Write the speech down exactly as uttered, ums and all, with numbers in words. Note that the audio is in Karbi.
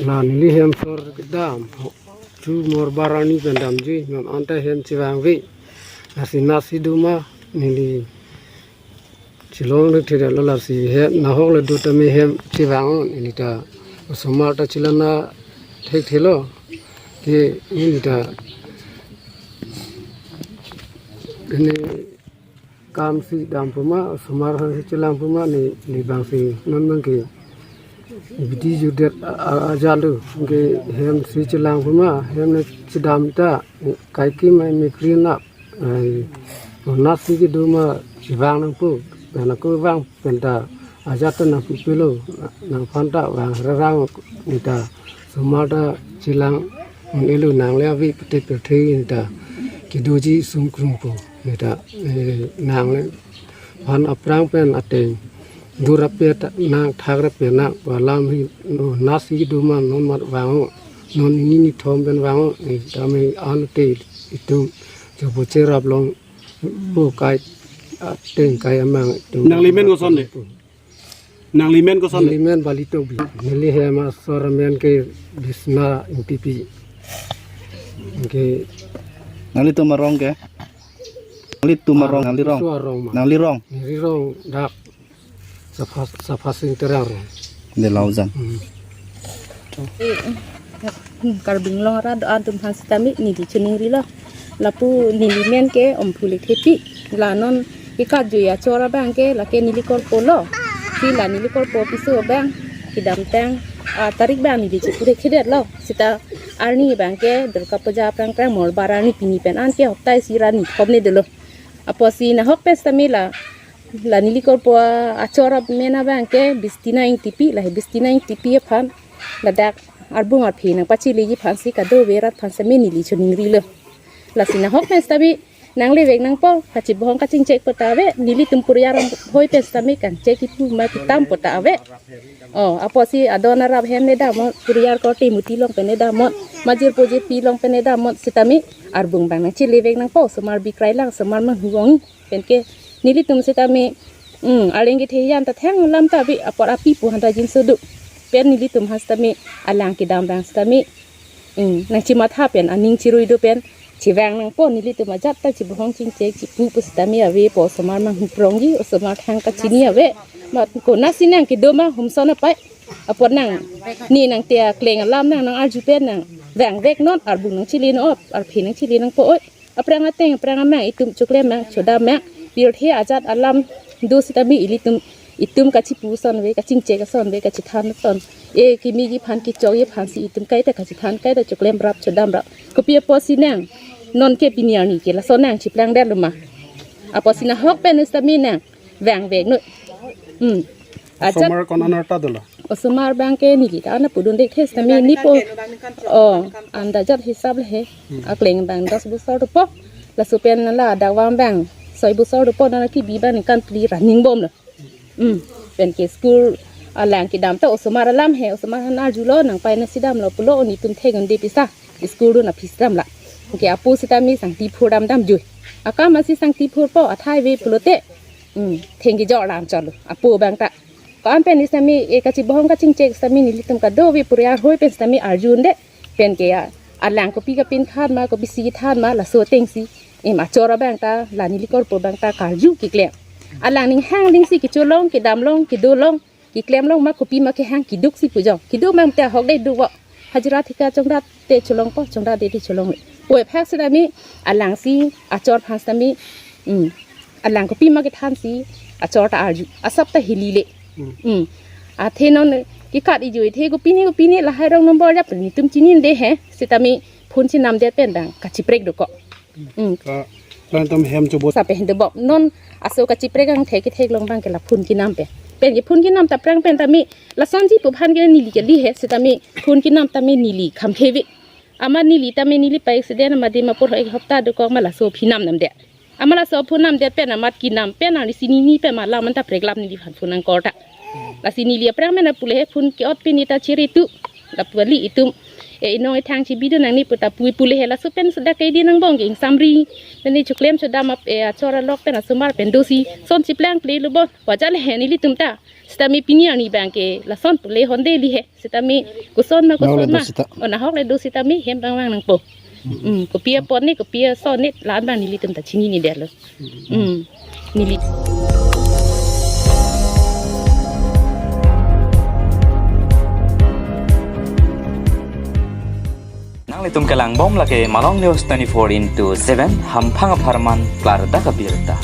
La neli hem sor kedam, chu Morbar arni pen damji, non anta hem chevangve. Lasi nasi do ma neli chelong le thedetlo, lasi hem nahok le do tame hem chevang-o, neli ta osomar ta chelana thekthelo. Ke neli ta ini kam si dam pu ma, osomar aphan si chelang pu ma, ne, ne bang si non bang ke bidi judet a, a, ajat lo, ke hem si chelang pu ma, hem ne chedam ta, kaike ma mikri na, ai, nasi kedo ma chevang nangpo, pen ako vang pen ta ajat ta nangpupelo, nangphan ta vang rarang, ne ta osomar ta chelang un-elo, nang le ave pete pete ne ta kedoji sungkrung po ne ta, eh, nang le phan aphrang pen ateng dur ape ta nang thak rape nang alam hi, no, nasi kedo ma non mat vang-o, non ini nithom pen vang-o, ne ta me ante itum chobo cherap longpo, kai ateng kai amang itum. Nangli men koson de? Nangli men koson de? Neli men Bali Tokbi. Neli hem asor amen ke Bisna Ingtipi. Ke nanglitum arong ke? Nanglitum arong, nangli rong? Laso arong ma. Nangli rong? Neli rong dak Sapha, Sapha Sing Terang rong. De Laujan. Hmm. Eh, eh, Karbi Anglong arat atum aphan sitame neli choningrilo. Lapu neli men ke Omphu Lekthepi. La non ikat jui achor abang ke lake neli korpo lo. Si la neli korpo piso abang kedamtang, ah, tarik abang neli chepure thedetlo. Seta arni abang ke Durga Puja aphrang aphrang Morbar arni, pini pen an ke hopta isi ra nithom ne dolo. Apotsi nahok pen sitame la, la neli korpo achor amen abang ke Bistina Ingtipi, la he Bistina Ingtipi aphan ladak arbung arphe nangpacheleji aphan si kadokave arat aphan sitame neli choningrilo. Lasi nahok pen sitame nanglevek nangpo, kachibohong kachingchek po ta ave, nelitum puriar hoi pen sitame kangchek kipu ma kitam po ta ave. Oh, apotsi adon arap hem ne damnon, puriar korte muti along pen ne damnon, majirpo jirpi along pen ne damnon, sitame arbung abang nangchelevek nangpo, osomar bikrai lang, osomar manghu ong. Pen ke nelitum sitame, hmm, arleng kethe hijan ta thang lam ta ave, apor api pu aphan ta jinso do. Pen nelitum aphan sitame alang kedam abang sitame, hmm, nangchimatha pen, aning chirui do pen chevang nangpo, nelitum ajat ta chibohong chingchek chipu pu sitame avepo, osomar manghu prongji, osomar thang kachini ave. Mat konatsi nang kedo ma humson apai. Apot nang, ne nang te akleng alam nang, nang arju pen nang vangvek non, arbung nangchele non, arphe nangchele nangpo oi. Aphrang ateng, aphrang amang itum choklem mang, chodam mang, pirthe ajat alam do sitame ilitum, itum kachipu ason ave, kachingchek ason ave, kachethan ason. E kimi ji aphan, kechok ji aphan si itum kaita kachethan, kaita choklem rap, chodam rap. Kopi apotsi nang, non ke pini arni ke lason nang chiplang detlo ma? Apotsi nahok pen sitame nang vangvek noi. Hmm. Ajat. Osomar ko-an arta dolo? Osomar abang ke neli ta ana pudun dek thes tame nepo. Oh, andajat hisab le he. Hmm. Akleng abang dos bosor dopo. Laso pen ladak vang abang soi bosor dopo, non kebi abang ningkan phli ra ningbomlo. Hmm. Pen ke school alang kedam ta osomar alam he, osomar aphan arjulo, nangpai nangsi damlo pulo, netum thek-un-e pisa. School dun aphi si damlo. Ke apo sitame sangti phur dam damjui. Akam asi sangti phurpo, athai ave pulote. Hmm, thengki jor lam cholo. Apo abang ta. Ko-an pen sitame, e kachibohong kachingchek sitame nelitum kadokave puriar hoi pen sitame arju-un-e. Pen ke ya, alang kopi kapinkhan ma, kopisi kethan ma, laso atengsi. Em achor abang ta, la neli korpo abang ta karju keklem. Alang ning hang ling si kecholong, kedamlong, kedolong, keklemlong ma, kopi ma kehang, keduk si pu jo. Keduk ma te ahok dei duk vo. Hajira thika chongdat te cholongpo, chongdat dei te cholong. Pu aphak sitame, alang si, achor aphan sitame, hmm, alang kopi ma kethan si, achor ta arju. Asap ta hilile. Hmm. Hmm. Athe non kekat ijui, athe kopine kopine lahai rong nombor jap netum chini-un-e he. Sitame phone chinamdet pen abang kachiprek dokok. Hmm. Ka, latum hem chobo. Sape hende bok. Non aso kachiprek angthek ketheklong abang ke la phone kenam pen. Pen ke phone kenam ta aphrang pen tame lasonji pu aphan ke neli kali he. Sitame phone kenam tame neli khamthe ave. Amat neli tame neli pa accident amat Dimapur ho ek hopta dokok ma laso aphi namnamdet. Amat laso aphu namdet pen amat kenam pen arnisi nini pen ma lam anta preklap neli aphan phone nangkor ta. Lasi neli aphrang pen apule he phone ke-ot pen neta chiri tu. Lapu kali itum e inong ethang chibidun nangne pu ta pu pule he laso pen suda kedi nangbong ke ingsamri. Nani choklem chodam ap e achor alok pen asomar pen dosi son chiplangple lo bon. Wajar le he nelitum ta. Sitame pini arni abang ke lason pule honde li he. Sitame koson ma, nahok le koson ma do sita. O nahok le do sitame hem bang bang nangpo. Mm, kopi apot ne, kopi ason ne, la-an abang nelitum ta chinine detlo. Mm, neli. Nanglitum kelangbom lake Malong News twenty-four into seven, hamphang apharman klardak abirta.